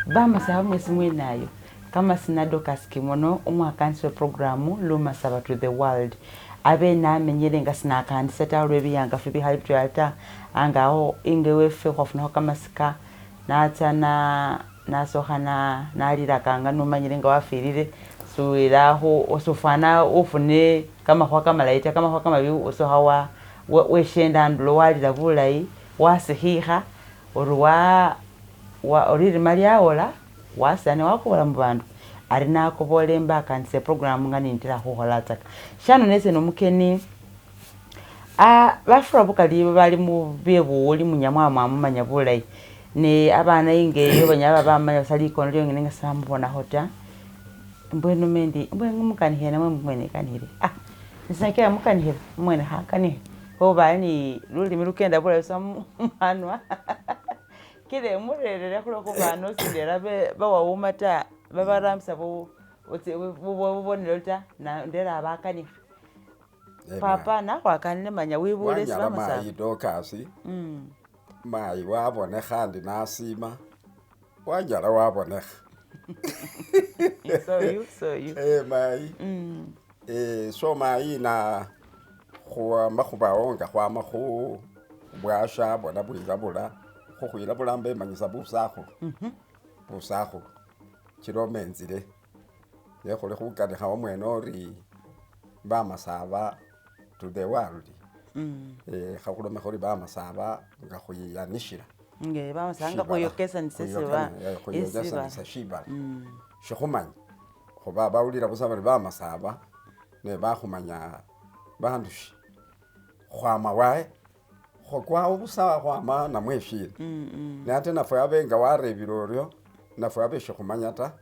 Bamasaba mwesi mwenayo kamasina Dorcas Kimono umwakanisi we programu Lumasaba to the world abe namenyele nga sinakandisa ta olwebiyangafu bikhali bitwela ta anga awo ingo ewefwe khwafunakho kamasika natsa na nasokha na nalilakanga nomanyile nga wafwilile suwela sufwana ufune kamakhuwa kamalayi ta kamakhuwa kamabi osokha wa weshenda andulo walila bulayi wasikhikha ori wa lirima lyawola wasila newakobola mubandu ari nakobola embakandisa eprogram nga nintela khukhola tsaka shano nese nomukeni bafura bukali bali mubyebuwuli munyamwa mwamumanya bulayi ne abana inga eyo banyala bamanya busa likono lyongene nga sebamubonakho ta mbwenu mendi mbwenu mukanikhile namwe mwene ekanikhile nesakila mukanikhile mwene khakanikhe khoba ali ni lulimi lukenda bulayi busa muhanwa kile murerere khulwekhuba nosindela bawawuma ta babarambisa bubonelo ta ndela abakanikha papa nakhwakanile manya wibule esi Wanyala bamasaba mayi Dorcas mayi wabonekha ndi nasima wanyala wabonekha so you so you mayi so mayi na khwama khubawo nga khwama khu bwasha bona bwilabula khukhwilabula mba emanyisa busakhulu busakhulu chiloma enzile nekhuli khukanikha omwene ori bamasaba to the world khakhulome khuri bamasaba nga khwiyanishila nge bamasaba nga khwiyokesanisa siba khwiyokesanisa shibala shikhumanya khuba bawulila busa bari bamasaba ne bakhumanya bandu shi khwama waye khwakwawo busa khwama namwe shina ne ate nafwe abe nga warebile oryo nafwe abe shikhumanya ta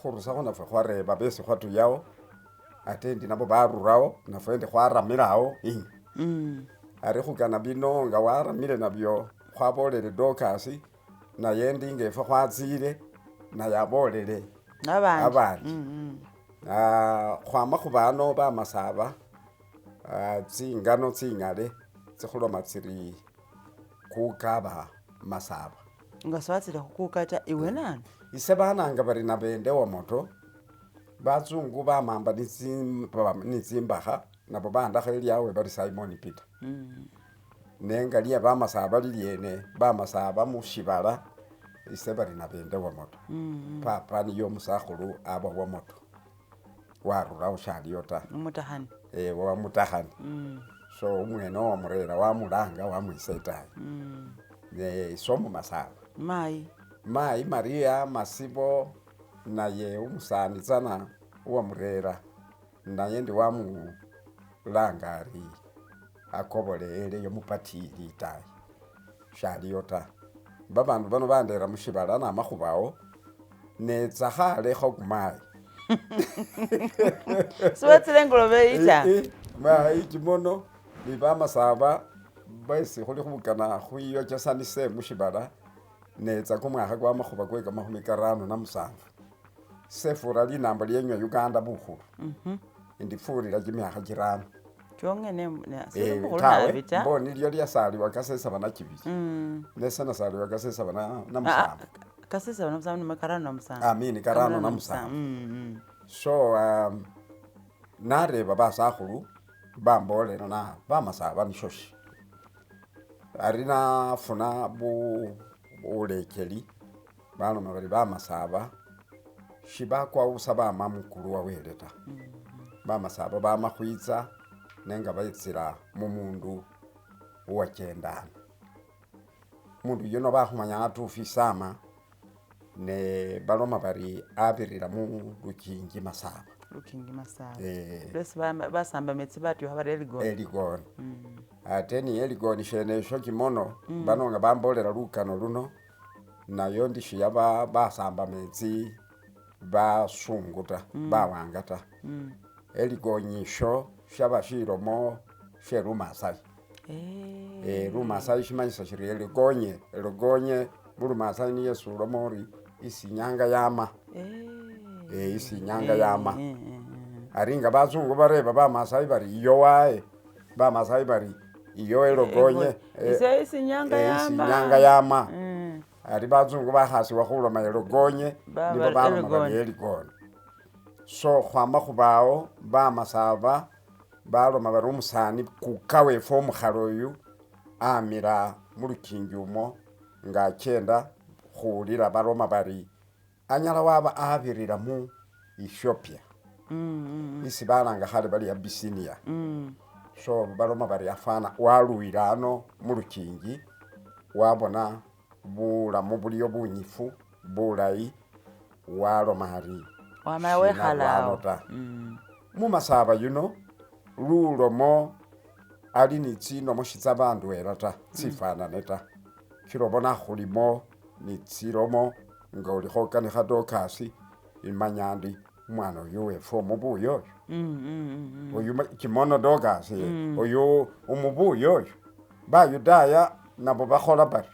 khurusakho nafwe khwareba besi khwatuyawo ate ndi nabo barurawo nafwe ndi khwaramilawo inga ari khukana bino nga waramile nabyo khwabolele Dorcas naye ndi nga efwe khwatsile naye abolele abandi khwama khubano bamasaba tsingano tsingale tsikhuloma tsiri kukaba masaba nga siwatsile khukuka ta iwe nanu ise bananga bari nabende wamoto bazungu bamamba nitsimbakha nabo bandakho lyawe bari Simon Peter nenga lye bamasaba lilyene bamasaba mushibala ise bari nabende wamoto papa niye omusakhulu aba wamoto warurawo shaliyo ta umutakhani wamutakhani so umwene owamurera wamulanga wamwisa etayi ne ise omumasaba mayi mayi Maria Masibo naye umusani tsana uwamurera naye ndi wamulanga ari akobole eleyo mupatili itayi shaliyo ta babandu bano bandera mushibala namakhubawo netsa khalekho kumayi siwatsile engolobe ita mayi kimono ni bamasaba besi khuli khubukana khwiyokesanise mushibala netsa kumwakha kwa makhuba kwe 57 sefura linambo lyenywe Uganda bukhulu indifurira kimyakha kirano kyongene tawe mbo nilyo lyasaliwa kasesaba na kibili nese nasaliwa kasesaba na musanvu kasesaba na musanvu nime karano na musanvu amini karano na musanvu so nareba basakhulu bambolela na bamasaba nishoshi ari nafuna bulekeli baloma bari bamasaba shibakwa busa bama mukulu wa wele ta bamasaba bama khwitsa nenga betsila mumundu uwachendana mundu yuno bakhumanya atufisa ama ne baloma bari abirira mu lukingi masaba lukingi masaba lwesi basamba metsi batyukha bari eligoni eligoni ate ni eligoni shene esho kimono bano nga bambolela lukano luno nayo ndi shiya basamba metsi basungu ta bawanga ta eligonyi isho shaba shilomo she lumasai lumasai shimanyisa shiri eligonye eligonye mulumasai niye sulomo ori isi inyanga yama isi inyanga yama ari nga bazungu bareba bamasai bari iyo waye bamasai bari Iyo elogonye Ise isi inyanga isi yama. inyanga yama. Ari bazungu bakhasiwa khuloma elogonye nibo baloma bari eligone. So khwama khubawo bamasaba baloma bari umusani kuka wefwe omukhale oyu amila mulukingi umwo nga akenda khuwulila baloma bari anyala waba abirira mu Ethiopia isi balanga khale bari Abyssinia. So baloma bari afana waluyila ano mulukingi wabona bulamu buliyo bunyifu bulayi waloma ari Wamala wekhala awo. shinarwano ta. Mumasaba yuno lulomo ali ni tsinomo shitsaba ndwela ta tsifanane ta kila obona khulimo ni tsilomo nga olikho okanikha Dorcas imanya ndi umwana oyu wefwe omubuya oyu oyu kimono Dorcas oyu umubuya oyu bayudaya nabo bakhola baryo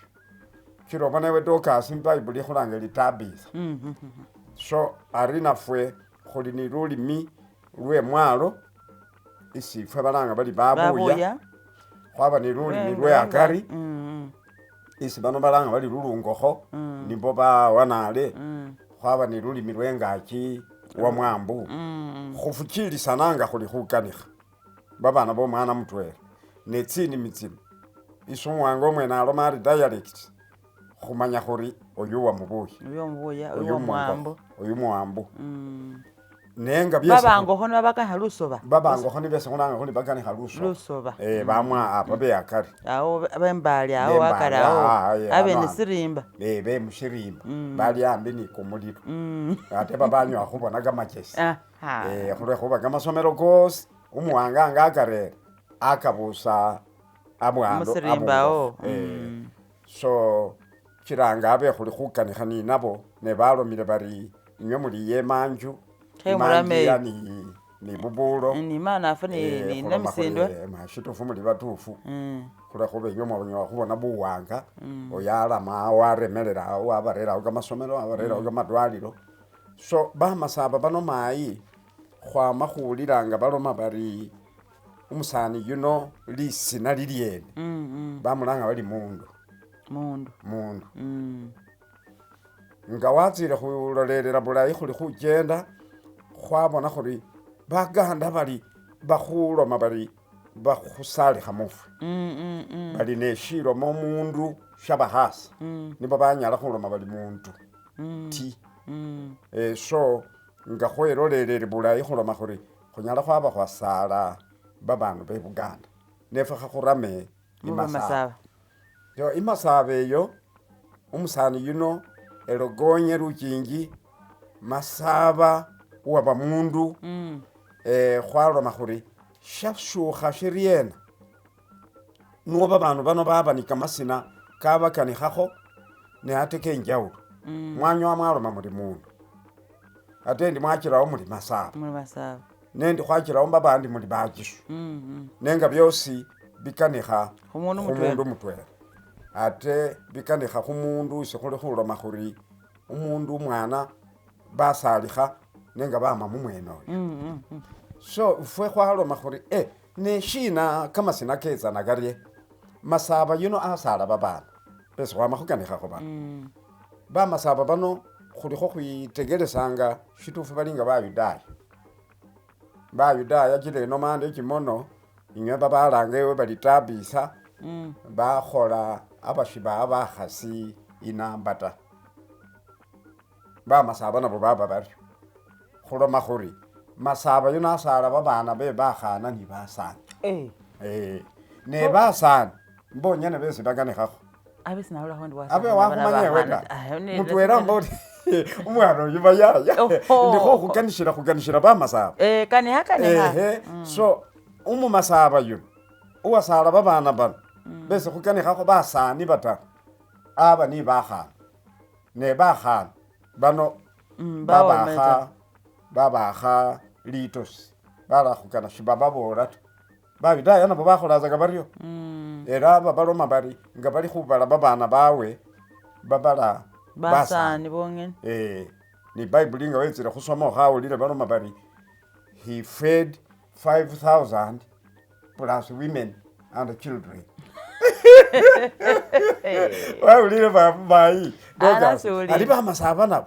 kila obona ewe Dorcas mubayibuli ikhulanga eri Tabitha. So ari nafwe khuli ni lulimi lwe mwalo isi ifwe balanga bari babuya khwaba ni lulimi lwe akari isi bano balanga bari lulungokho nibo bawanale khwaba ni lulimi lwe ngaki wa mwambu. Khufuchilisananga khuli khukanikha babana bomwana mutwela ne tsinimi tsino isi umuwanga omwene aloma ari dialect khumanya khuri oyu wa mubuya Oyu muwambu oyu muwambu nenga byesi babangokho nibabakanikha lusoba babangokho nibesi khulanga khuri bakanikha lusoba bamwa aba be akari awo bembali awo akari awo abene sirimba be mushirimba bali ambi ni kumulilo ate babanyowa khubona kamachesi khulwekhuba kamasomelo kosi umuwanga nga akarere akabusa abwandu Musirimba awo. So chilanga abe khuli khukanikha ninabo nebalomile bari inywe muliye emanju Khemurame imanju yani ni bubulo ni mana afe ni namisindwe shitufu muli batufu khulwekhuba inywe mwanyowa khubona buwanga oyo alama waremelela awo wabarerawo kamasomelo wabarerawo kamadwalilo. So bamasaba bano mayi khwama khuwulila nga baloma bari umusani yuno lisina lilyene bamulanga bari mundu Mundu mundu nga watsile khulolelela bulayi khuli khuchenda khwabona khuri baganda bari bakhuloma bari bakhusalikha mufwe bali neshilomo mundu shabakhasi nibo banyala khuloma bari muntu ti. So nga khwelolelele bulayi khuloma khuri khunyala khwaba khwasala babandu be Buganda nefwe khakhurame Mumasaba. So imasaba eyo umusani yuno elogonye lukingi masaba uwaba mundu khwaloma khuri shashukha shiryena nuwo babandu bano baba ni kamasina kabakanikhakho ne ate kenjawulo. Mwanyowa mwaloma muli mundu ate ndi mwachilawo muli masaba Muli masaba nendi khwachilawo babandi muli bachisu nenga byosi bikanikha Khumundu khumundu mutwela ate bikanikha khumundu isi khuli khuloma khuri umundu umwana basalikha nenga bama mumwene oyo. So ifwe khwaloma khuri neshina kamasina ketsana karye masaba yuno asala babana besi khwama khukanikhakho bano bamasaba bano khulikho khwitegelesanga shitufu bali nga bayudaya bayudaya kila enomande kimono inywe babalanga ewe bari Tabitha bakhola abashiba bakhasi inamba ta bamasaba nabo baba baryo khuloma khuri masaba yuno asala babana be bakhana ni basani ne basani mbonyene besi bakanikhakho abe sinawulakho ndi abe wakhumanya ewe ta mutwela mbori umwana oyu bayaya ndikho khukanishila khukanishila bamasaba kanikha kanikha. So umumasaba yuno uwasala babana bano besi khukanikhakho basani bataru aba ni bakhana ne bakhana bano babakha litosi balakhukana shibababola ta bayudaya nabo bakholatsaka baryo era babaloma bari nga bali khubala babana bawe babala basani bongene ni Bible nga wetsile khusoma khawulile baloma bari he fed 5,000 plus women. and children. Wawulile mayi Ala siwulile. Ali bamasaba nabo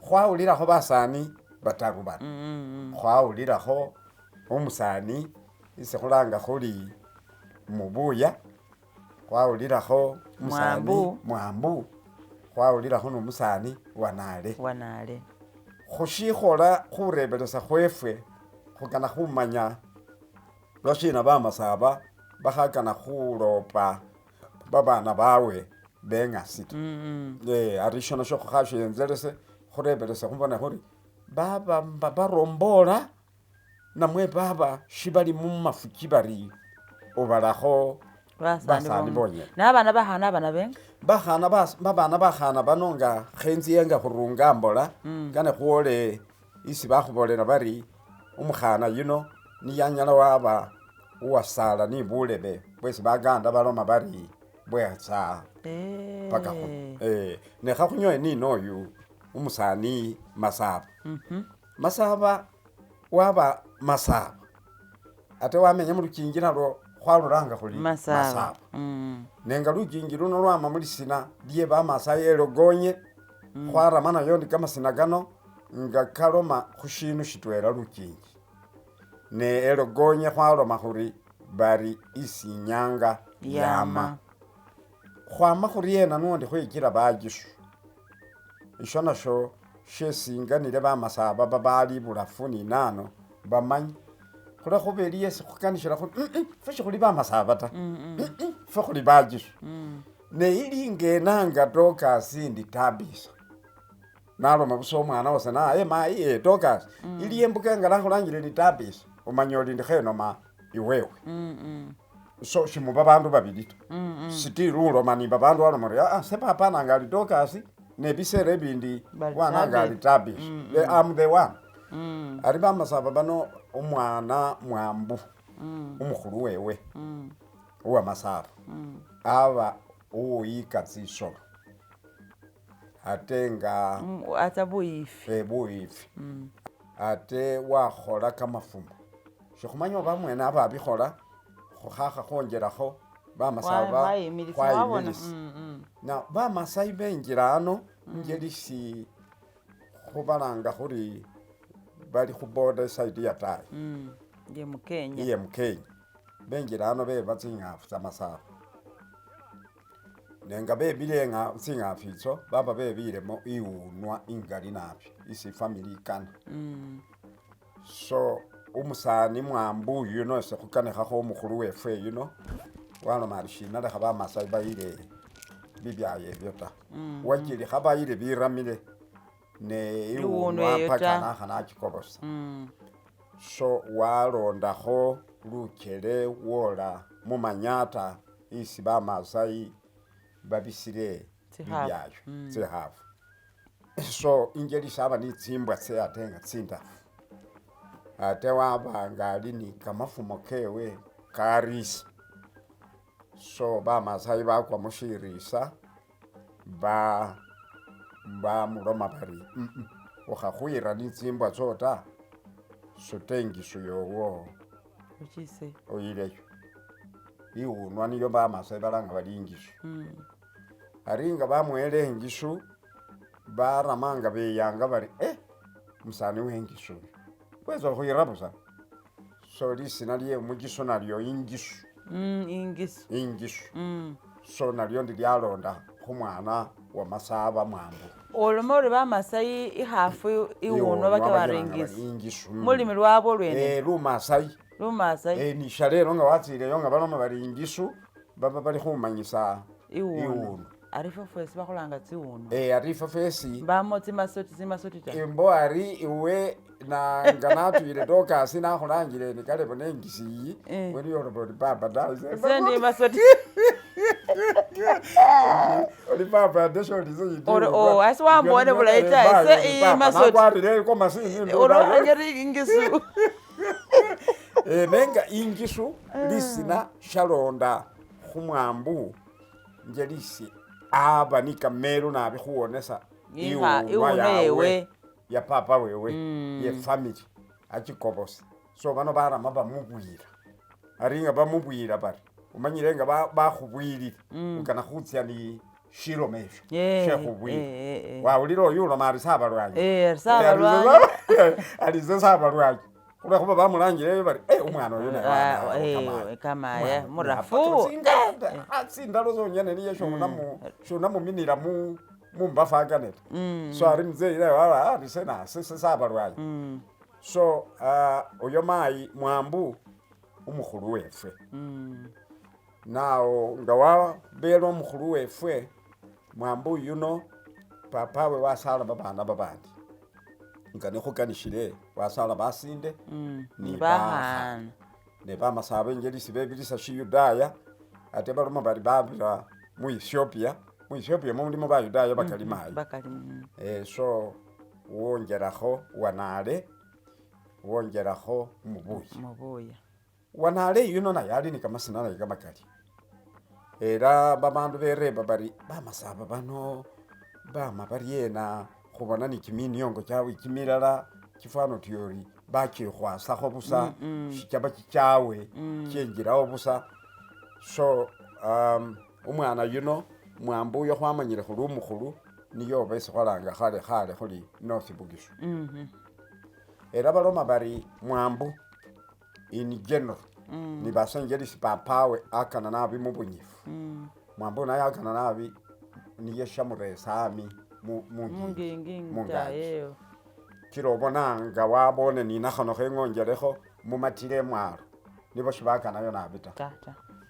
khwawulilakho basani bataru bano, khwawulilakho umusani isi khulanga khuli Mubuya, khwawulilakho umusani Mwambu. Mwambu, khwawulilakho nomusani Wanale. Wanale. Khushikhola khurebelesa khwefwe khukana khumanya lwashina bamasaba bakhakana khulopa babana bawe bengasi ta. Ari shono sho khukhashenzelese khurebelese khubone khuri baba barombola namwe baba shibali mumafuki bari obalakho basani bonyene. Nabana bakhana abana benga? Bakhana babana bakhana bano nga khenziye nga khurunga mbola kane khwole isi bakhubolela bari umukhana yuno niyanyala waba uwasala ni bulebe bwesi baganda baloma bari bwetsa paka khuno. Nekha khunyowe ninoyu umusani Masaba. Masaba waba Masaba ate wamenya mulukingi nalwo khwalolanga khuli Masaba. Nenga lukingi luno lwama mulisina lye bamasai elogonye khwarama nayo ndi kamasina kano nga kaloma khushinu shitwela lukingi ne elogonye khwaloma khuri bari isi inyanga yama. Khwama khuriena nundi khwikila bagisu isho nasho shesinganile bamasaba babali bulafu ninano bamanye khula khuba eliyo esi khukanishila khuri fwe shikhuli bamasaba ta, fwe khuli bagisu. Ne ili ngenanga Dorcas ndi Tabitha naloma busa omwana wase naye mayi Dorcas ili embuka nga nakhulangile ndi Tabitha omanya oli ndi khenoma iwewe. So shimuba bandu babili ta, sitili uloma ni babandu waloma ori se papa nanga ali Dorcas ne bisera ebindi wananga ali Tabitha. I'm the one. Ari bamasaba bano omwana Mwambu umukhulu wewe uwa Masaba aba uwuyika tsisolo ate nga Ata buyifi. Buyifi ate wakhola kamafumo shikhumanya oba mwene aba abikhola khukhakha khwongelakho bamasaba Khwayimilisa wabona. Khwayimilisa. Na bamasai benjila ano ngeli si khubalanga khuri bali khuboda side ya tayi Ye mukenya. Iye mukenya benjila ano beba tsing'afu tsa masaba nenga bebile tsing'afu itso baba bebilemo iwunwa ingali nabi isi family ikana. So umusani Mwambu yuno ese khukanikhakho omukhulu wefwe yuno waloma ari shina lekha bamasai bayile bibyayo ebyo ta, wachili khabayile biramile ne Iwunwa iwunwa eyo paka ta. nakha nachikobosa. So walondakho luchele wola mumanyata isi bamasai babisile Tsikhafu. bibyayo tsikhafu. So ingeli saba ni tsimbwa tse ate nga tsindafu ate waba nga ali ni kamafumo kewe karisa. So bamasai bakwa mushirisa bamuloma bari ukhakhwira ni tsimbwa tso ta sute ingisu yowo Uchise. oyileyo iwunwa niyo bamasai balanga bali ingisu. Ari nga bamuwele ingisu baramanga beyanga bari musani we ingisu uyu wetsa khwira busa. So lisina lye mugisu nalyo ingisu. Ingisu. Ingisu. So nalyo ndi lyalonda khumwana wa Masaba Mwambu. Oloma ori bamasai ikhafu iwunwa bake bari ingisu. Ingisu. Mulimi lwabwe lwene. Lumasai. Lumasai. Nisha lelo nga watsileyo nga baloma bari ingisu baba bali khumanyisa Iwunwa. iwunwa. Ari fwe fwesi bakhulanga tsiwunwa. Ari fwe fwesi. Mbamo tsimasoti tsimasoti ta. Imbo ari iwe na nga natwile Dorcas nakhulangile nikalebo nengisi iyi weni yoloba ori papa ta. Sendi masoti. Oli papa ate sholi se Ori oh asi wambone bulayi ta ese iyi masoti. Nakwarire komasini. Ori anyari ingisu. Nenga ingisu lisina shalonda khumwambu nje lisi aba ni kamelu nabi khuwonesa Iwunwa iwunwa yawe yewe. ya papa wewe ye family achikobosa. So bano barama bamubwira ari nga bamubwira bari Omanyile nga bakhubwilile ukana khutsya ni shiloma esho shekhubwile. Wawulila oyu uloma ari sabalwanyi. Ari ise sabalwanyi. Khulwekhuba bamulangileyo bari umwana oyu naye kamaya murafu. Tsindalo tsonyene niye shonamuminila mumbafu akane ta. So ari mzee naye ari ise nase ise sabalwanyi. So oyo mayi mwambu omukhulu wefwe. Nawo nga wabele omukhulu wefwe mwambu yuno papawe wasala babana babandi nga nekhukanishile wasala basinde ni bakhana ne bamasaba ingeli isi bebilisa shiyudaya ate baloma bari babira mu Ethiopia, mu Ethiopia mulimo bayudaya bakali mayi. So wongelakho wanale wongelakho mubuya. Wanale yuno naye ali ni kamasina naye kamakali. Era babandu bereba bari bamasaba bano bama baryena khubona ni kiminiongo kyabwe kimilala kifwana utyori bakikhwasakho busa shichaba chichawe chenjilawo busa. So umwana yuno mwambu uyo khwamanyile khuli umukhulu niye oba esi khwalanga khale khale khuli North Bugisu. Era baloma bari mwambu in general ni basengelisi papawe akana nabi mubunyifu. Mwambu naye akana nabi niye shamuresa ami mungingi mungaji. Kila obona nga wabone ninakhono kheng'onjelekho mumatile emwalo nibo shibakanayo nabi ta.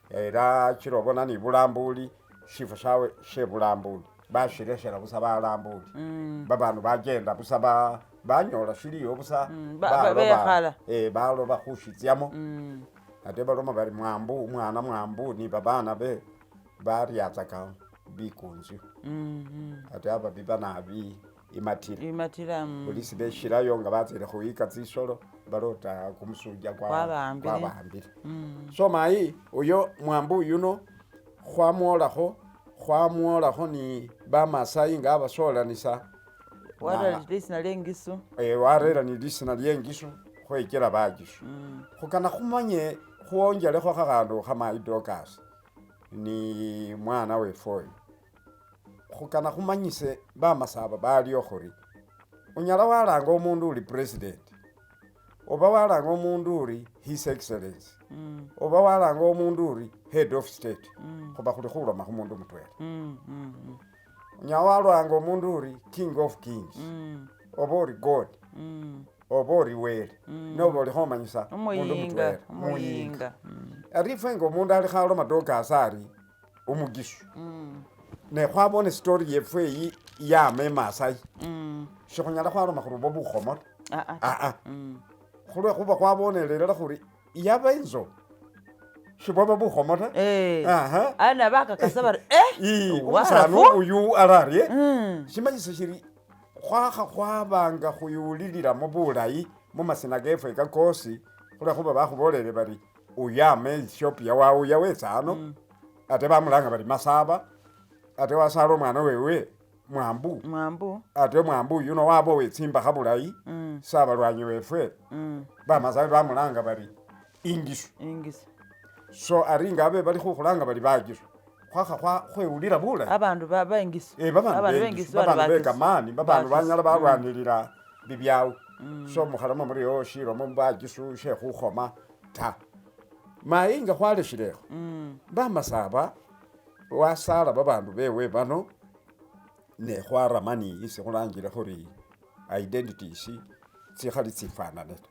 Era kila obona ni bulambuli shifo shawe she bulambuli bashileshela busa balambuli. Babandu bagenda busa banyola shiliyo busa bekhala. Baloba khushitsyamo. Ate baloma bari mwambu umwana mwambu ni babana be baryatsaka bikunzyo. Ate ababi banabi imatila. Imatila. Polisi beshilayo nga batsile khuwika tsisolo balota kumusuja kwabahambile. So mayi uyo mwambu yuno khwamwolakho ni bamasai nga abasolanisa. Warera lisina lyengisu. Warera ni lisina lyengisu khwekela bagisu. Khukana khumanye khuwonjelekho khakhandu khamayi Dorcas ni mwana wefwe oyo. Khukana khumanyise bamasaba balio khuri unyala walanga omundu uli president oba walanga omundu uri his excellency oba walanga omundu uri head of state khuba khuli khuloma khumundu mutwela. Unyala walanga omundu uri king of kings oba uri god oba uri wele noba uli khomanyisa mundu mutwela muyinga. Ari ifwe nga omundu ali khaloma Dorcas ari umugisu ne khwabone story yefwe eyi yama emasai shikhunyala khwaloma khuri obo bukhomo ta khulwe khuba khwabonele khuri yaba inzo shibwaba bukhomo ta. Ana bakakasa bari umusani uyu alarie shimanyisa shiri khwakha khwabanga khuyulililamo bulayi mumasina kefwe kakosi khulwe khuba bakhubolele bari uyu ama Ethiopia wauya wetsa ano ate bamulanga bari masaba ate wasala omwana wewe mwambu ate mwambu yuno waba wetsimbakha bulayi sabalwanyi wefwe bamasabe bamulanga bari ingisu. So ari nga abe bali khukhulanga bari bagisu khwakha khwewulila bulayi abandu bengisu babandu bengisu babandu bekamani babandu banyala balwanilila bibyawe. So mukhaloma muri shilomo bagisu shekhukhoma ta. Mayi nga khwaleshilekho bamasaba wasala babandu bewe bano ne khwarama ni isi khulangile khuri identities tsikhali tsifanane ta.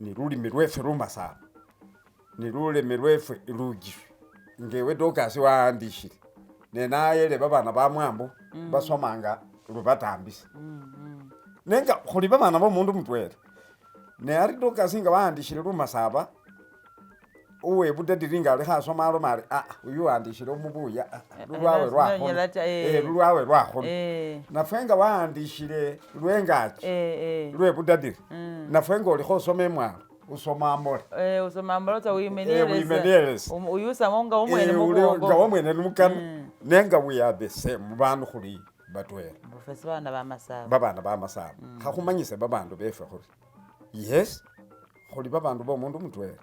Ni lulimi lwefwe lumasaba ni lulimi lwefwe lugisu ngewe Dorcas waandishile ne nayele babana ba mwambu basomanga lubatambisa nenga khuli babana bomundu mutwela ne ari Dorcas nga waandishile lumasaba uwe budadiri nga ali khasoma aloma ari uyu wandishile omubuya lulwawe lwakhona lulwawe lwakhona nafwe nga waandishile lwengaki lwe budadiri nafwe nga oli khosoma emwalo usoma amole usoma amole ta wimenyelesa uyusamo nga omwene mubwongo nga omwene mukana nenga we are the same bandu khuli batwela bofesi babana bamasaba babana bamasaba khakhumanyise babandu befwe khuri yes khuli babandu bomundu mutwela.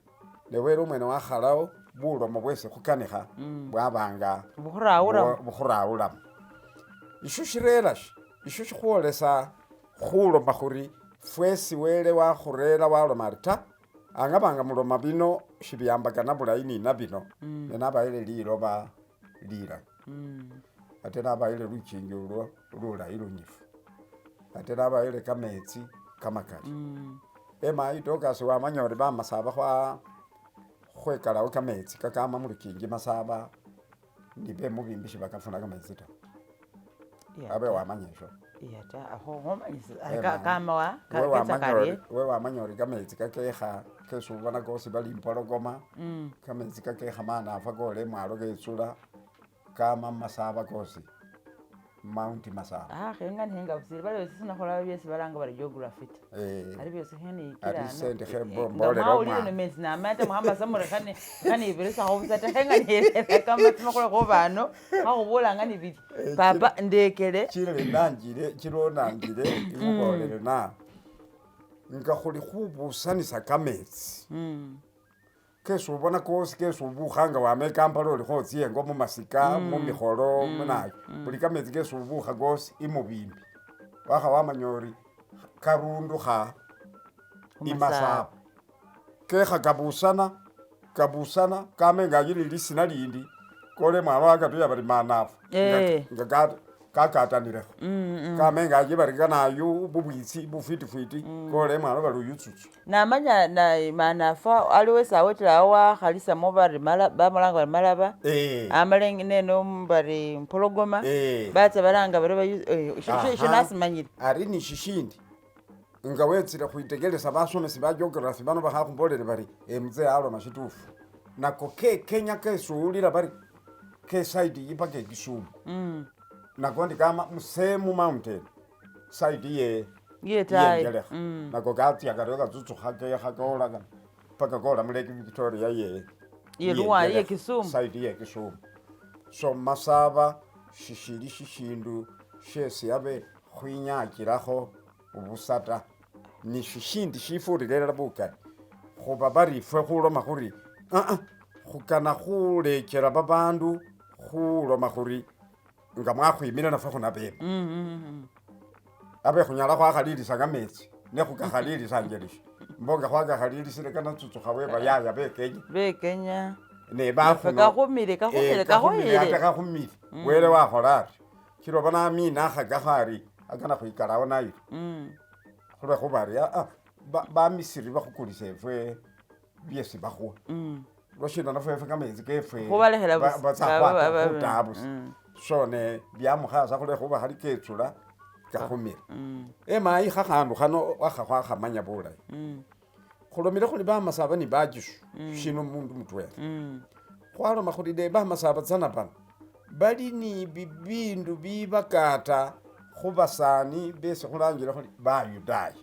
Ne wele umwene wakhalawo bulomo bwesi khukanikha bwabanga Bukhurawuramo. Bukhurawuramo. Isho shirera shi? Isho shikhwolesa khuloma khuri fwesi wele wakhurera waloma ari ta, angabanga muloma bino shibiyambakana bulayi nina bino, ne nabayile liloba lilayi. Ate nabayile luchingi ulwo lulayi lunyifu. Ate nabayile kametsi kamakali. Emayi Dorcas wamanya ori bamasaba khwa khwekalawo kametsi kakama mulukingi masaba ni bemubimbi shibakafuna kametsi ta. Abe wamanya esho. Iya ta, akho khomanyisa kama wa ketsa karie. We wamanya ori kametsi kakekha kesi ubona kosi bali impologoma, kametsi kakekha manafa kola emwalo ketsula kama mumasaba kosi. Mount Masaba. Ah, khenga nga busiri bali besi sinakhola byesi balanga bari geography ta. Ali byosi kheniyikila Ari ano. sendi khe Nga mbolele mwawulile omwana. nometsi namanya ta mukhamba sa muri khane khanibirisakho busa ta khenga niyelera kamasima khulwe khuba ano khakhubolanga ni bili. Papa ndekele. Chile nanjile chilo nanjile ikhubolele na nga khuli khubusanisa kametsi. Kesi ubona kosi kesi ubukha nga wama ekampala oli khotsia engo mumasika mumikholo munayu buli kametsi kesi ubukha kosi imubimbi wakha wamanya ori karundukha imasaba kekha kabusana kabusana kama engaki lilisina lindi kola emwalo akatuya bari manafu nga kakatanilekho kama engaki bari kanayu bubwitsi bufwitifwiti kola emwalo bari uyutsutsu. Namanya na manafa aliwo esawetelawo wakhalisamo bari bamulanga bari malaba amala neno bari mpologoma batsa balanga bari isho nasimanyile. Ari ni shishindi nga wetsile khwitekelesa basomesi ba geography bano bakhakhubolele bari mzee aloma shitufu nako ke Kenya kesuwulila bari ke side iyi paka ekisumu nakondi kama musemu mountain side ye yenjelekha nako katsia kario katsutsukha kekha kola paka kola mu Lake Victoria ye ye Kisumu side ye Kisumu. So masaba shishili shishindu shesi abe khwinyakilakho busa ta ni shishindi shifurire elala bukali khuba bari ifwe khuloma khuri khukana khulechela babandu khuloma khuri nga mwakhwimile nafwe khunabema abe khunyala khwakhalilisa kametsi nekhukakhalilisa njelisha mbo nga khwakakhalilisile kanatsutsukha webayaya bekenya bekenya ne kakhumile kakhumile kakhumile ate kakhumile wele wakhola ari chiloba namina akhakakho ari akana khwikalawo nayo khulwekhuba ari bamisiri bakhukulisa efwe byesi bakhuwa lwashina nafwe efwe kametsi kefwe khubalekhela batsa busa so ne byamukhasa khulwekhuba khali ketsula kakhumile emayi khakhandu khano wakhakhamanya bulayi khulomile khuli bamasaba ni bajisu shino mundu mutwela khwaloma khuli ne bamasaba tsana bano bali ni bibindu bibakata khubasani besi khulangile khuli bayudaya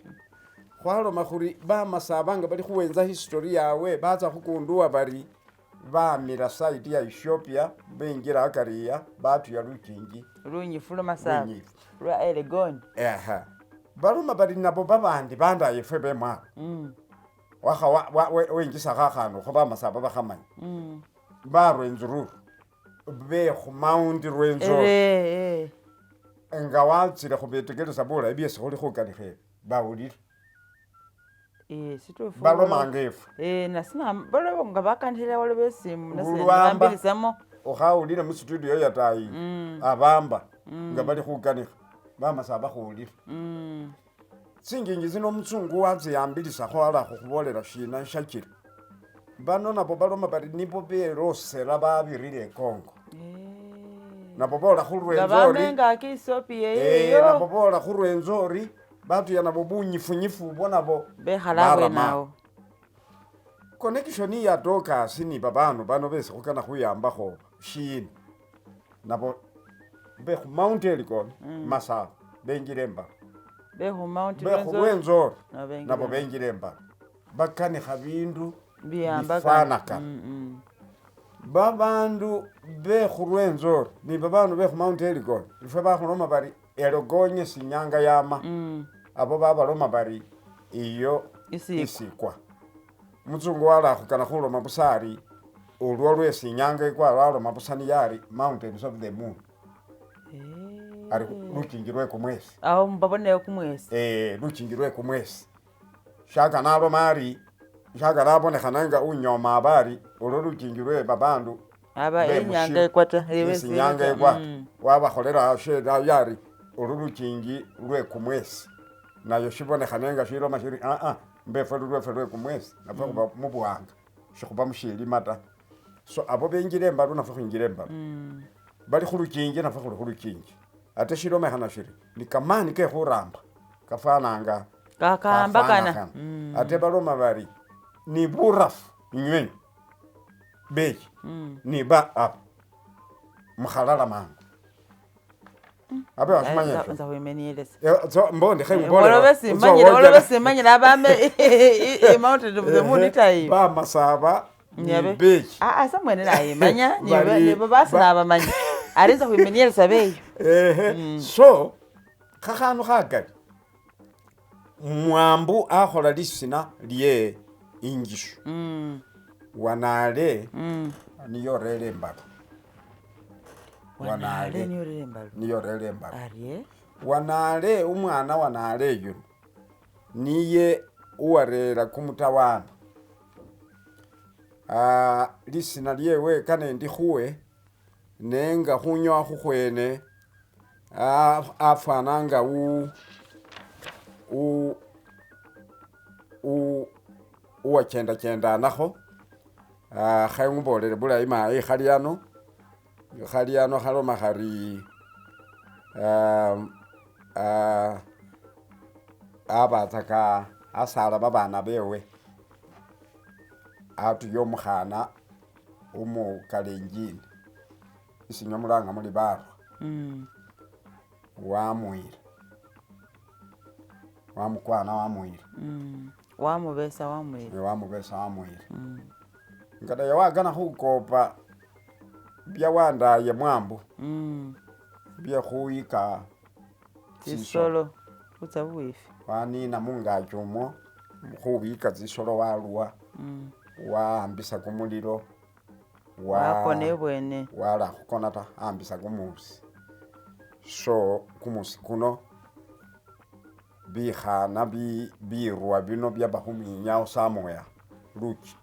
khwaloma khuri bamasaba nga bali khuwenza history yawe batsa khukundua bari bamila side ya Ethiopia benjila akariya batuya luchingi lunyifu lwamasaba lwa Elgon baloma bari nabo babandi bandaye fwe bemwalo wakha wenjisa khakhandu kho bamasaba bakhamanya barwenzururu bekhu Mount Rwenzori nga watsile khubetekelesa bulayi byesi khuli khukanikha ebi bawulile balomanga efwe nasina balobo nga bakandikhile waliwo besimu nasinambilisamo ukhawulile mustudio yatayi abamba nga bali khukanikha bamasaba khuwulile tsingingi tsino mutsungu watsiyambilisakho ala khukhubolela shina shakila bano nabo baloma bari nibo belosela babirile ekongo nabo bola khurwenzori nabo bola khurwenzori batuya nabo bunyifunyifu bwo nabo bekhala abwenawo connection ya Dorcas ni babandu bano besi khukana khuyambakho shina nabo bekhu Mount Elgon Masaba benjile embalo bekhu Mount Rwenzori nabo benjile embalo bakanikha bindu bifanakana babandu bekhu Rwenzori ni babandu bekhu Mount Elgon ifwe bakhuloma bari Elgonye sinyanga yama abo babaloma bari iyo isikwa Umuzungu walakhukana khuloma busa ari olwo lwesi inyanga ikwa waloma busa niye ari mountains of the moon, ari lukingi lwe kumwesi. Awo mbaboneyo kumwesi. Lukingi lwe kumwesi shakana aloma ari shakana abonekhana nga unyoma aba ari olwo lukingi lwe babandu aba be inyanga mushilo. ikwa ta Esi inyanga ikwa wabakholela sheda yari olu lukingi lwe kumwesi nayo shibonekhane nga shiloma shiri aa mbefwe lulwefwe lwe kumwesi nafwe khuba mubuwanga shikhuba mushilima ta. So abo benjila embalu nafwe khwinjila embalu, bali khulukingi nafwe khuli khulukingi ate shilomekhana shiri ni kamani ke khuramba kafananga kakambakana. Kafanakana. Ate baloma bari ni burafu inywenyi bechi ni ba abo mukhalala mangu abe washimanya esho. Nza khwimenielesa. Mbondi Wolobe simanyile, wolobe simanyile abame mountain of the moon tayi. Bamasaba ni Nyabe. bechi. Aa sa mwene nayimanya. Bari- Basi nabamanya ari nza khwimenielesa beyo. Ehe, so khakhandu khakali mwambu akhola lisina lye ingishu wanale niyo orele embalu. Wanale niyorere embalu. Niyo orele embalu. Arie. Wanale umwana wanale yuno niye uwarera kumutawana. Lisina lyewe kane ndikhuwe nenga khunyowa khukhwene afwananga uwachendachendanakho. Kheng'ubolele bulayi mayi khali ano khali ano khaloma khari abatsaka asala babana bewe atuya omukhana umukalenjini isi inywe mulanga muli barwa wamwira wamukwana wamwira. Wamubesa wamwira. Wamubesa wamwira nga naye wakana khukopa bya wandaye mwambu bye khuyika tsisolo khutsa bubwifi. Wanina mungaki umwo khubika tsisolo waluwa wahambisa kumulilo wakona ebwene. Wala khukona ta ahambisa kumusi so kumusi kuno bikhana birwa bino byaba khumwinyawo somewhere luki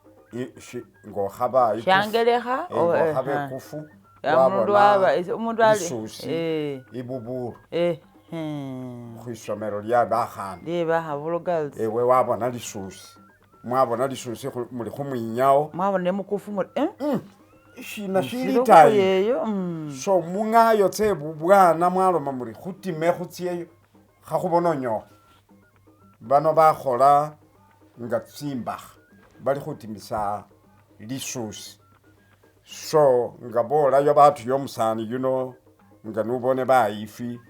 ngokhaba shangelekha ngokhaba ekufu. Omundu waba omundu ali isusi ibuburu khwisomelo lya bakhana lye bakha girls. Ewe wabona lisusi mwabona lisusi muli khumwinyawo mwabona emukufu muri shina shili tayi yeyo. So mung'ayo tse bubwana mwaloma muri khutime khutsyeyo khakhubona onyowa bano bakhola nga tsimbakha bali khutimisa lisusi so nga bolayo batuya omusani yuno nga nubone bayifi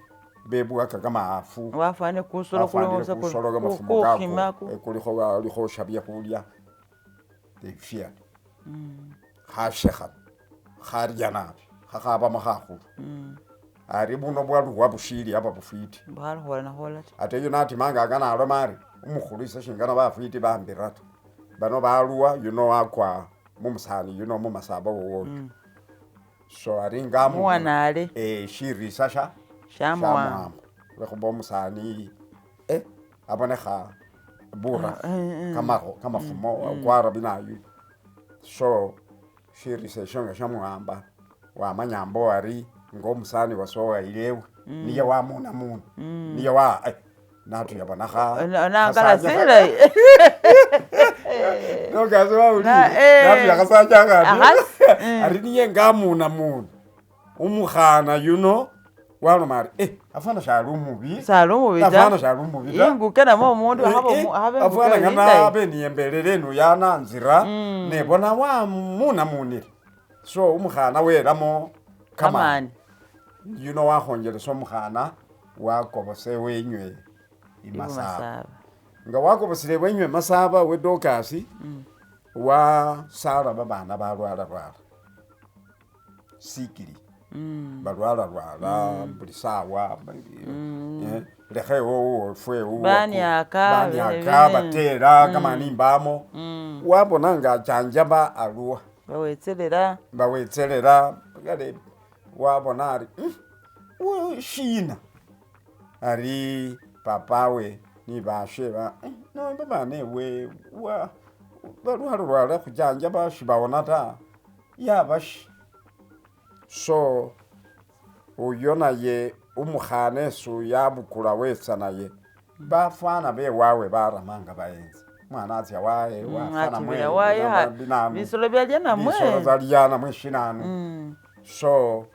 bebuwaka kamafu wafwanile kusolo bafanile kusolo kamafumo kukhima kako kulikho alikhosha byekhulya they feared khashekha kharya nabi khakhabamo khakhulu ari buno bwaluwa bushili aba bufwiti bwalakhola nakhola ta ate yuno atimanga akana aloma ari umukhulu ise shingana bafwiti bambira ta bano baluwa yuno wakwa mumusani yuno mumasaba wowoyo so ari nga muwanale shirisa sha shamuwamba lwekhuba omusani abonekha burafu kamafumo kwara binayu so shirisa esho nga shamuwamba wamanya mbo ari nga omusani wasowayilewe niye wamunamuna niye wa natuya bona nangala silayi nokasi wawulile natuya khasanja khandi ari niye ngamunamuna umukhana yuno waloma ari afwana shali umubi sali umubi ta afwana shali umubi ta inguke namwe omundu abe afwana nga nabe niyembelele eno yananzira nebona wamunamunile so umukhana welamo kamani kamani yuno wakhonjelesa omukhana wakobose wenywe imasaba ibumasaba nga wakobosele wenywe masaba we dokasi wasala babana balwala lwala sikili balwala lwala buli sawa lekhe wowo fwe Baniaka, baniaka bene. batera kamani mbamo. Wabona nga achanjaba aluwa Bawetselela. Bawetselela kale wabona ari shina ari papawe ni bashe ba no babana ewe balwala lwala khuchanjaba shibawona ta yabashi. So uyo naye umukhana esi yabukula wetsa naye bafwana bewawe baramanga bayenza umwana atsya waye wafana Atibila waye binanu bisolo byalya namwe bisolo byalya namwe shinanu. So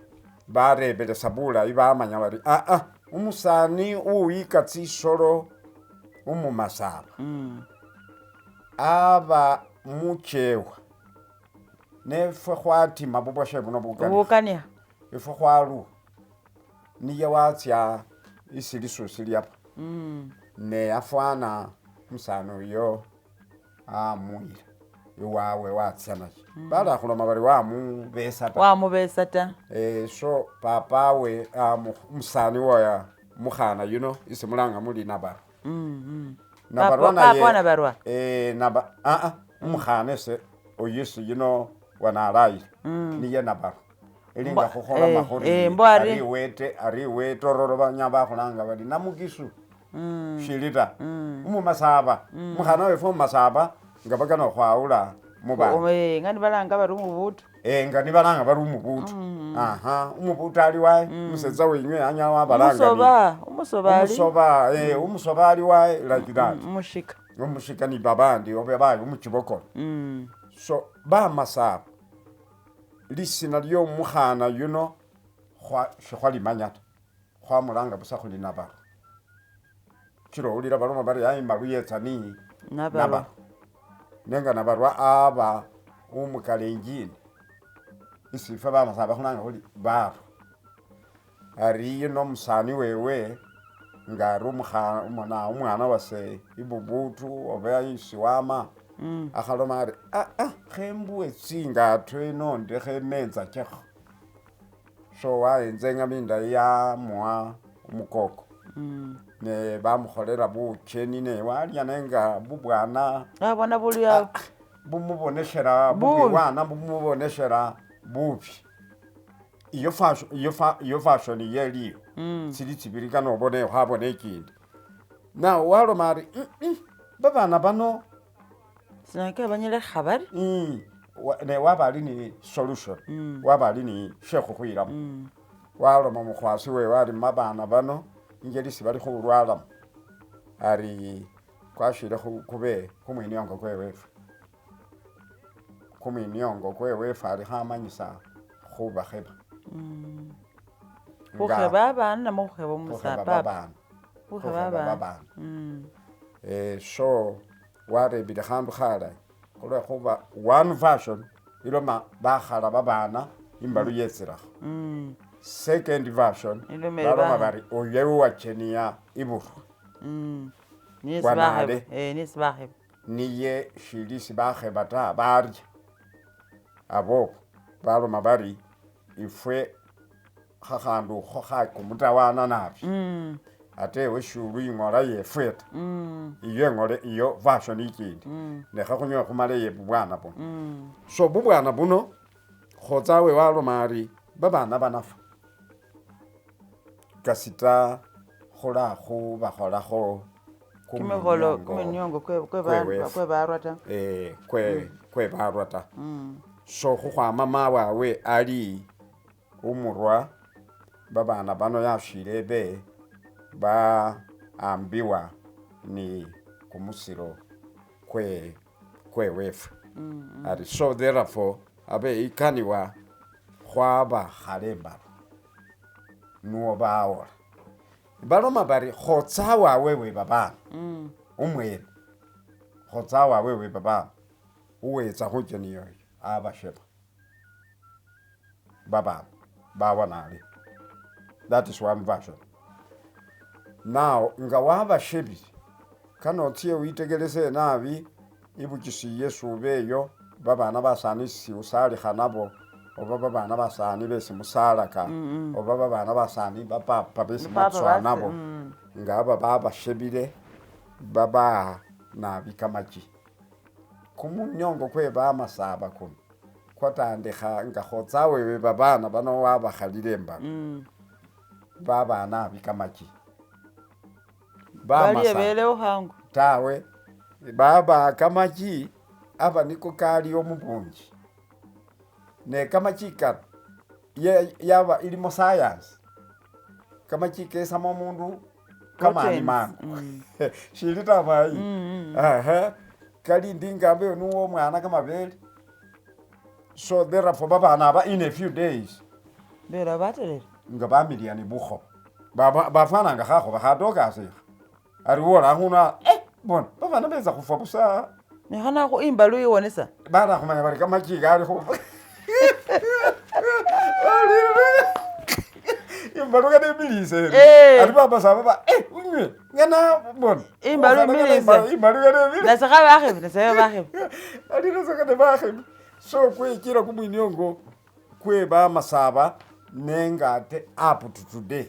barebelesa bulayi bamanya bari aa umusani uwika tsisolo umumasaba aba muchewa nefwe khwatima bubwashe buno bukanikha Bukanikha. Ifwe khwaluwa niye watsya isi lisusi lyaba ne afwana umusani oyo amuyila iwawe watsya naye balakhuloma bari wamubesa ta. Wamubesa ta. So papawe umusani wa mukhana yuno isi mulanga muli Nabarwa. Nabarwa Papa naye Nabarwa. Umukhana ese oyu isi yuno wanalayile niye Nabarwa. Elinga khukholoma khuri mbo ari ariwete ariwetororo banya bakhulanga bari namukisu shili ta umumasaba umukhana wefwe umumasaba nga bakana khwawula mubana Ngani balanga bari umubutu. Nga nibalanga bari umubutu. Aha umubutu ali waye umusetsa wenywe anyala wabalanga Umusoba, umusoba ali. Umusoba umusoba ali waye like that. Umushika. Umushika ni babandi oba baye umuchibokolo. So bamasaba lisina lyo mukhana yuno shikhwalimanya ta khwamulanga busa khuli Nabarwa. Kila owulila baloma bari ayi imbalu yetsa ni Nabarwa. Nenga Nabarwa aba umukalenjini isi ifwe bamasaba khulanga khuli barwa. Ari yuno umusani wewe nga ari umwana wase ibubutu oba isi wama akhaloma ari aa khembuwe tsingato ino ndekhe menzachekho. So wayenza engami indayi yamuwa umukoko ne bamukholela bucheni ne walya nenga bubwana Wabona bulya bumuboneshela Bubi. Bubwana bumuboneshela bubi. Iyo fashion iyo fashion yeliyo tsili tsibili kana obone khabona ikindi. Now waloma ari babana bano sinake banyala khabari. Ne waba ali ni solution waba ali ni shekhukhwilamo waloma mukhwasi wewe ari mabana bano ingeli sibali khulwalamo ari kwashile kube kumwiniongo kwewefwe kumwiniongo kwewefwe ali khamanyisa khubakheba Khukheba abana namwe khukheba khukheba umusapapa. babana Khukheba khukheba abana. Babana. So warebile khandu khalayi khulwekhuba one version iloma bakhala babana imbalu yetsilakho. Second version Iloma baloma bari oyo uwacheniya iburwa Nisi Wanale. bakheba. Nisi bakheba. Niye shili sibakheba ta barya abo baloma bari ifwe khakhandu kho khakumutawana nabi ate ewe shulu ing'ola yefwe ta iyo eng'ole iyo version ikindi nekha khunyowe khumale ye bubwana buno. So bubwana buno khotsawe waloma ari babana banafa kasita khula khubakholakho Kimikholo kumwiniongo kuminiongo kwewefu. kwebarwa ta. Kwebarwa ta. So khukhwama mawawe ali umurwa babana bano yashile be baambiwa ni kumusilo kwewefwe ari so therefore abe ikaniwa khwabakhala embalo nuwo bawola baloma bari khotsa wawe we babana umwene khotsa wawe we babana uwetsa khucheniyoyo abasheba babana bawanale. That is one version. Now nga wabashebile kana otye witegelese nabi ibuchisi yesu beyo babana basani siusalikha nabo oba babana basani besi musalaka oba babana basani bapapa besi Papa mutswa basi, nabo nga aba babashebile baba nabi kamaki. Kumunyongo kwe bamasaba kuno kwatandikha nga khotsa wewe babana bano wabakhalile embalu babana abi kamaki Balie Bamasaba belewo khangu. Tawe baba kamaki aba niko kaliwo mubungi ne kamaki kano yaba ilimo science kamaki kesamo omundu kamani Proteins. mangu shili ta mayi Aha. Kali ndi ingambo eyo niwo omwana kamabele so therefore babana aba in a few days Bela baterere. Nga bamiliya ni bukhoba bafwana nga khakhoba khatokasa ikha ari wola akhuno eh bona babana betsa khufwa busa. Nekhana imbalu iwonesa. Bana khumanya bari kamaki kali khufa imbalu kana emilise Eh. ari bamasaba ba eh unywe ngana bona Imbalu emilise. Imbalu kana emilise. Nase khabakhebe, nase bakhebe. Ari nasakane bakhebe so kwechila kumwiniongo kwe bamasaba nenga ate up to today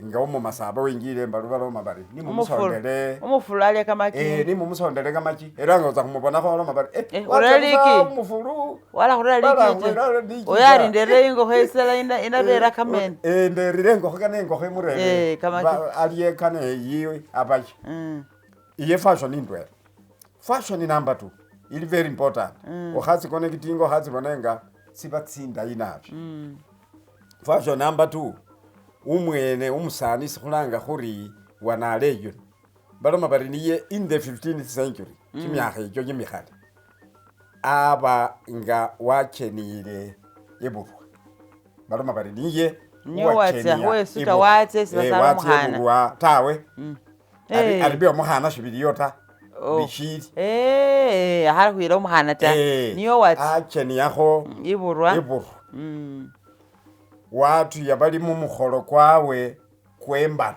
nga umumasaba wingile embalu baloma bari nimumusondele. Umufuru alya kamaki. Eh, nimumusondele kamaki era nga oza khumubonakho baloma bari eh, Eh, wacha urera busa liki. umufuru. Wala khurera liki Wala ta. liki Oyo ta. ari nderere ingokho esala inabera kamene. Eh, nderire ingokho kana ingokho imurere Eh, kamaki. Alye kana eyiwe abaye iye fashion indwela. Fashion number two ili very important ukhatsi-connectinga ukhatsibone nga tsiba tsindayi nabi. Fashion number two umwene umusani sikhulanga khuri wanale yuno baloma bari niye in the 15th century kimyakha ekyo kimikhale aba nga wachenile iburwa baloma bari niye Niye watsa, uwachenia wesuta iburwa. watsa esi Eh, basala watsa omukhana. iburwa tawe Eh. ari bya omukhana shibiliyo ta Oh. bishili. Eh, akhali omukhana ta. Eh, Niyo watsa acheniakho iburwa. iburwa watuya bali mumukholo kwawe kwembalu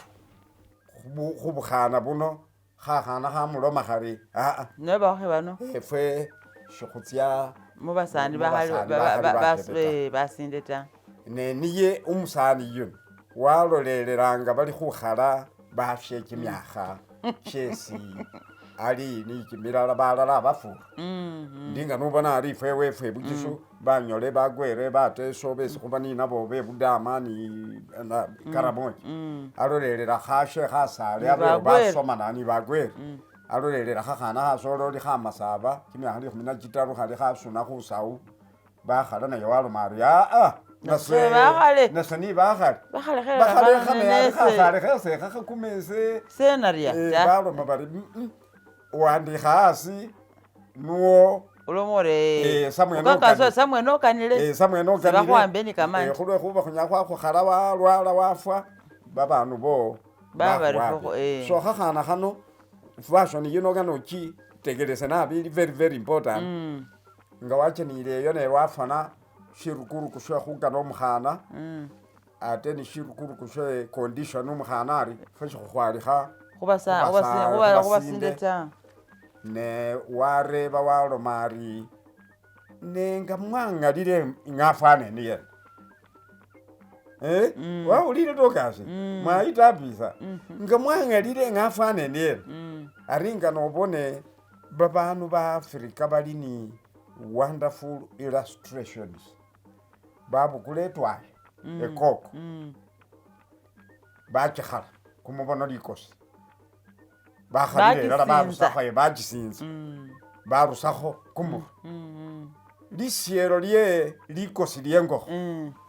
khubukhana buno khakhana khamuloma khari aa Ne bakhokhe bano efwe shikhutsya mubasani bakhali mubasani bakhali bakhebe ta. basinde ta. Ne niye umusani yuno walolelelanga bali khukhala bafye kimyakha shesi ali ni kimilala balala bafura ndinga nubona ari ifwe wefwe bukisu banyole bagwere bateso besi khuba ninabo bebudama ni na karamoja alolelela khashe khasale abe Ni bagwere. basomana ni bagwere alolelela khakhana khasololi khamasaba kimyakha 13 khali khasuna khusawu bakhala naye waloma ari aa Nase bakhale. nase ni bakhale Bakhale khe bakhale bakhale khame nese. khasale khese khakhakumese. Senarya Eh, ta. baloma bari wandikha asi nuwo Ulomore. Eh, samwene Ukakaso okanile. samwene okanile. Eh, samwene okanile. Sebakhuwambe ni kamani. Khulwe khuba khunyala khwakhukhala walwala wafwa babandu bo Baba bakhuwambe. rifokho, eh. So khakhana khano fashion yino kano okitekelese nabi ili very very important nga wachenile eyo ne wafwana shirukuruku she khukana omukhana ate ni shirukuruku she condition omukhana ari fwe shikhukhwalikha Khubasa khubasa- khubasinde khubasinde. ta. Ne wareba waloma ari nenga mwangalile ngafwane niyena eh wawulile tokasi mwayitapisa nga mwangalile ngafwane niyena ari nga nobone babandu ba Africa bali ni wonderful illustrations babukula etwayo ekoko bakikhala kumubono likosi bakhalile elala Bakisinza. barusakho bakisinza barusakho kumurwe lisielo lye likosi lyengokho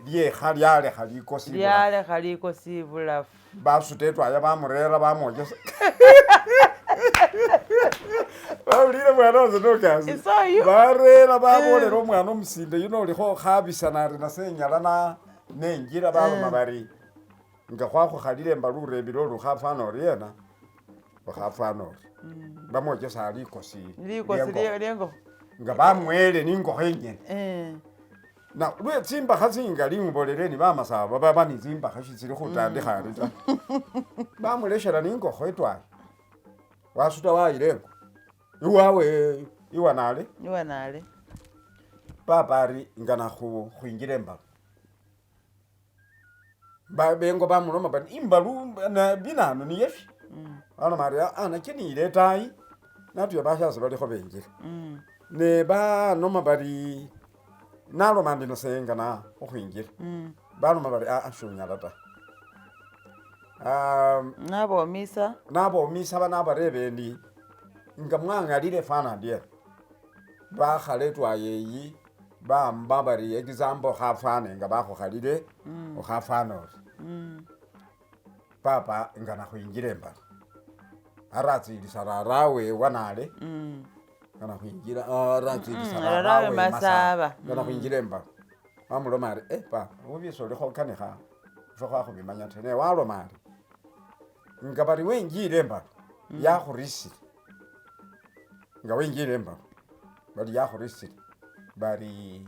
lyekha lyalekha likosi ibulafu. Lyalekha likosi ibulafu. Basuta etwaya bamurera bamwokesa bawulile mwana wase nokasi Isayo. barera babolela omwana omusinde yuno olikho khabisana ari nase enyala na nenjila baloma bari nga khwakhukhalile embalu urebile ori ukhafwana oriena ukhafwana ori bamwokesa likosi Likosi lyengokho. lyengokho. Nga bamwele ningokho ingene na lwe tsimbakha tsingali ngbolele ni bamasaba baba ni tsimbakha shitsili khutandikha ari ta bamuleshela ningokho etwayi wasuta wayila engo iwawe iwanale Iwanale. Papa ari ngana khwinjila embalu bengo bamuloma bari imbalu na binanu niyefi aloma ari aa nakye niyile etayi natuya bashasi balikho benjila. Ne banoma bari naloma ndi nosengana khukhwinjila. Baloma bari aa shunyala ta. Nabomisa. Nabomisa nabareba endi nga mwang'alile fwana ndyena. Bakhala etwayi eyi bamba bari example khafwane nga bakhukhalile okhafwana ori. Papa nga nakhwinjila embalo aratsilisa rarawe wanale nga nakhwinjila aratsilisa Rarawe masaba. Nga nakhwinjila embalo wamuloma ari papa ubi solikho okanikha efwe khwakhubimanya ta ne waloma ari nga bari wenjile embalo yakhurisile nga wenjile embalo bari yakhurisile bari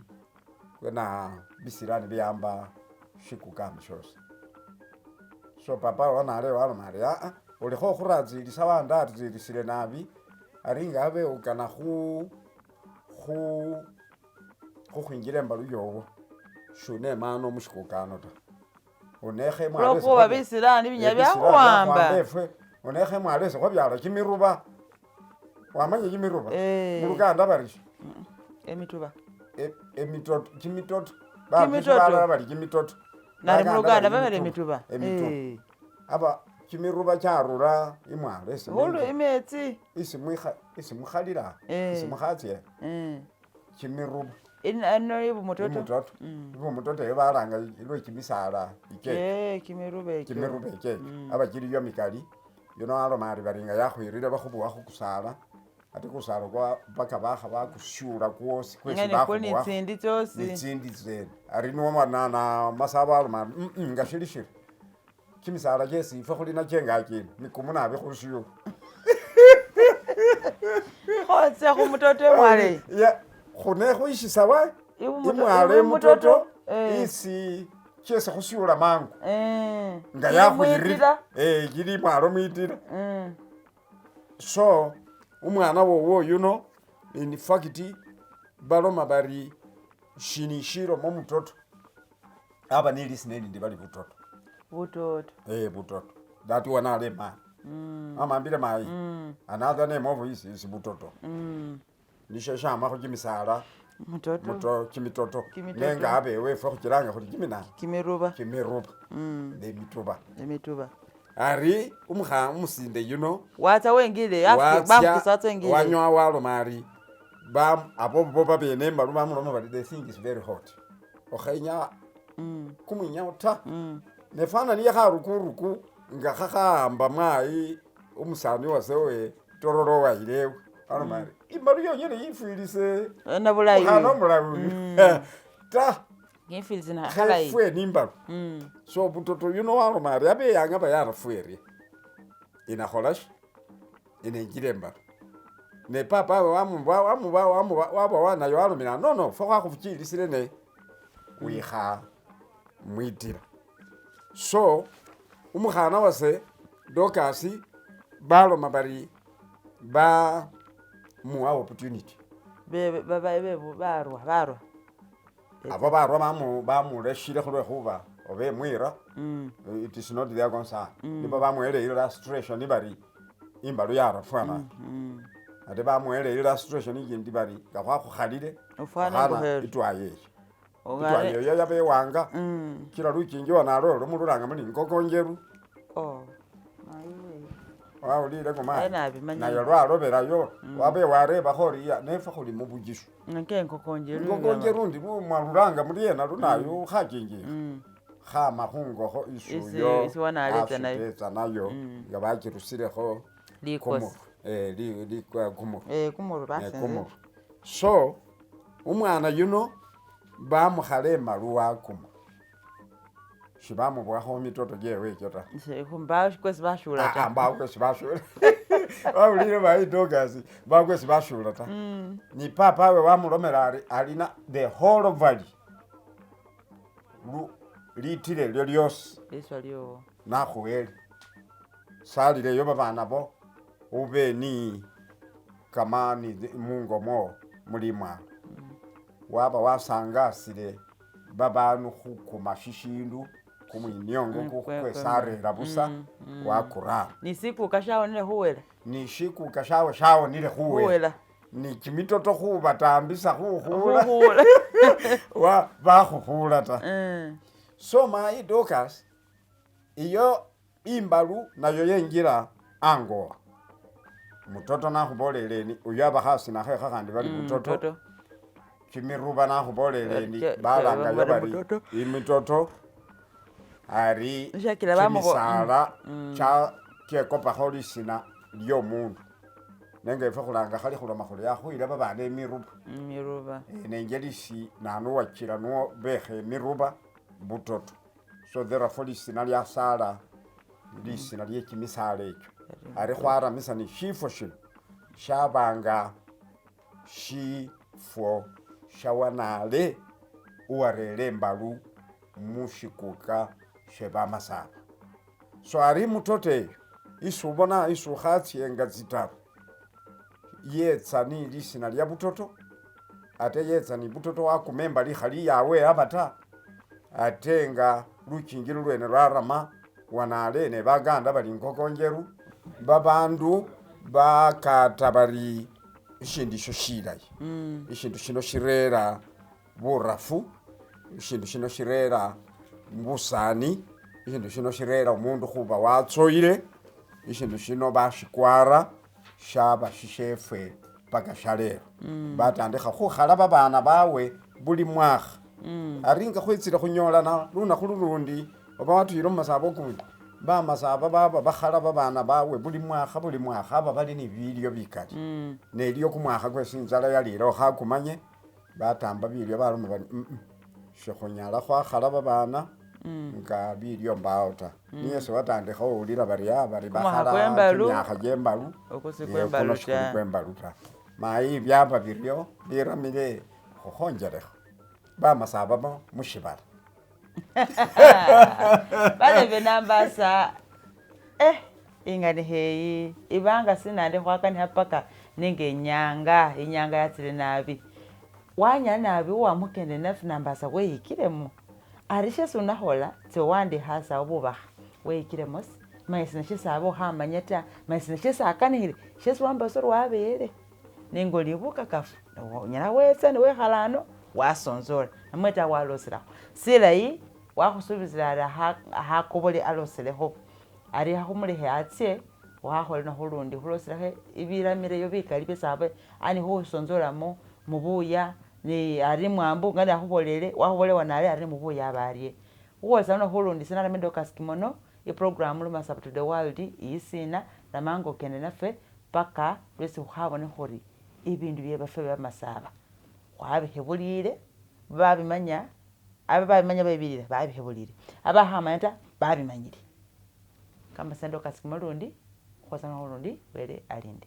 na bisirani biamba shikukami shosi. So papa wanale waloma ari aa olikho khuratsilisa wandatsilisile nabi ari nga abe okana khukhwinjila embalu yowo shunemano mushikukano ta. Onekhe mwalo Lwekhuba bisilani binyala byakhuwamba. Efwe onekhe mwalo esi khwabyala kimiruba. Wamanya kimiruba? Mulukanda bari Emituba. Emitoto, kimitoto. Kimitoto. Balala bari kimitoto. Nari Baganda muluganda bari babere emituba. Emituba. Aba kimiruba kyarura imwalo esi Khulu imetsi. isi mukhalila isi mukhatsya kimiruba. Ino ibumutoto. Imutoto. Ibumutoto eyo balanga lwe kimisala ikeke. Kimiruba ekyo. Kimiruba ekeke. Aba kiliyo mikali. Yuno aloma ari bari nga yakhwirire bakhubuwa khukusala. Ate kusala kwa paka bakha bakusyula kwosi kwesi Ngene kuli bakhubuwakho. nitsindi tsosi. Nitsindi tsene. Ari niwo na masaba aloma ari nga shili shiri. Kimisala kyesi ifwe khuli nakyo engaki mikumu nabi khusyula. Khotsa khumutoto emwale. Khune khwisisa wa imwalo emutoto isi kyesi khusyula mangu. Nga yakhwirire. Kili imwalo mwitila. So umwana wowo yuno in fact baloma bari shini shilomo mutoto. Aba ni lisina elindi bali butoto. Butoto. Butoto. That one ale ma. Amambile mayi. Another name of is is butoto. Nisho shama khu kimisala. Mutoto. Muto kimitoto. Kimitoto. Nenga abe wefwe khuchilanga khuli kimina. Kimiruba. Kimiruba. Nemituba. Emituba. Ari umusinde yuno. Watsa wengile. Bamukisa watsa wengile. Wanywa waloma ari. Abo bo babene embalu bamuloma bari the thing is very hot. Okhenya kumwinyawo ta. Nefanani yakharukuruku nga khakhahamba mwayi umusani wase we tororo wayilewe. Aloma ari imbalu yonyene yifwilise. Nabulayi. Mukhana omulayi uyu. Ta. Yifwilise na khalayi. Khefwe nimbalu. So butoto yuno waloma ari abeyanga bayarafwere. Inakhola shi? Inenjile embalu. Ne papa wamuba nayo walomela no fwe khwakhufuchilisile ne wikha mwitila. So umukhana wase Dorcas baloma bari ba muwa opportunity. Barwa. Abo barwa bamuleshile khulwekhuba obe mwira. It is not their concern. Nibo bamuwele illustration bari imbalu yarafwana. Ate bamuwele illustration ikindi bari nga khwakhukhalile Ofwana ngohelo. itwaye eyo. Itwaye eyo yabewanga. Kila luchinji wanalolo mululanga muli nkokonjeru. Wawulile kumaya. Nayo lwalobelayo wabe warebakho oriya nefwe khuli mubujisu. Nke nkokonjeru. Nkokonjeru ndi mwalulanga muliena lunayo khachinjikha. Khama khungokho isuyo. Isi wanaletsa nayo. Asutetsa nayo nga bachirusilekho Likosi. Kumuru. Kumuru basenze. Kumuru. So umwana yuno bamukhala emalu wakuma. Shibamubwakho mitoto gyewe ekyo ta. Mbawo kwesi bashula ta. Mbawo kwesi bashula. Wawulile bayi Dorcas mbawo kwesi bashula ta. Ni papa we wamulomela ari alina the whole valley. Litile lyo lyosi. Liswa lyowo. Nakhuwele. Salileyo babana bo ube ni kamani mungomo mulimwalo. Waba wasangasile babandu khukuma shishindu kumwinyongo kukwesarera busa wakurara. Ni sikuka shawonile khuwela. Ni shikuka shawonile khuwela. Ni kimitoto khubatambisa khukhula Khukhula. Wa- bakhukhula ta. So mayi Dorcas iyo imbalu nayo yenjila angowa mutoto nakhubolele ni uyo aba khasina khekha khandi bali butoto. Mtoto. Kimiruba nakhubolele ndi balangayo bari bari mutoto. imitoto ari Shakila bamubo- kimisala cha kyekopakho lisina lyomundu nenga efwe khulanga khali khuloma khuli akhuyila babana emiruba. Miruba. Nenje lisi nanu wakila nuwo bekha emiruba butoto so therefore lisina lyasala lisina lye kimisala ekyo ari khwaramisa ni shifo shino shabanga shifo shawanale uwarere embalu mushikuka shebamasaba. So ari mutoto eyo isi ubona isi ukhatsenga tsitaru yetsa ni lisina lya butoto ate yetsa ni butoto wakuma embali ikhali yawe aba ta ate nga luchinji lulwene lwarama wanale ne baganda bali nkokonjeru babandu bakata bari ishindu isho shilayi. Ishindu shino shirera burafu, ishindu shino shirera busani, ishindu shino shirera omundu khuba watsoyile, ishindu shino bashikwara shaba shishefwe paka shalelo. Batandikha khukhala babana bawe buli mwakha. Ari nga khwitsile khunyolana lunakhu lulundi oba watuyile mumasaba ukundi bamasaba baba bakhala babana bawe buli mwakha buli mwakha aba bali ni bilyo bikali. Nelyo kumwakha kwesi inzala yalile khakumanye batamba bilyo baloma bari shikhunyala khwakhala babana nga bilyo mbawo ta. Niye watandikha owulila bari bari Kumwakha bakhala kwembalu. kimyakha kyembalu Okwo sikwembalu kuno shikuli ta. kwembalu ta. Mayi byaba biryo biramile khukhonjelekho bamasaba bo mushibala. Balebe nambasa inganikho eyi ibanga sinande khwakanikha paka nenga inyanga inyanga yatsile nabi wanya nabi wamukende nafe nambasa weyikilemo ari shesi unakhola tse wandikha asawo bubakha weyikilemo si manya sina shesi abe okhamanya ta manya sina shesi akanikhile shesi wambasa ori wabele nenga oli bukakafu onyala wetsa newekhala ano wasonzola namwe ta waloselakho silayi wakhusubisila ari akhakobole aloselekho ari akhumulekhe atse khwakhole nakhulundi khuloselekho ebilamileyo bikali byesi abe ani khusonzolamo mubuya ni ari mwambu nga nakhubolele wakhubolele wanale ari mubuya aba arye khukhwesa luno khulundi sinarame Dorcas Kimono iprogram Lumasaba to the world iyisina namanga okende nafe paka lwesi khukhabone khuri ibindu byebafe byamasaba khwabikhebulile babimanya abe babimanya bebilile babikhebulile abakhamanya ta babimanyile. Kambasa Dorcas Kimono lundi khukhwesa lundi wele alinde.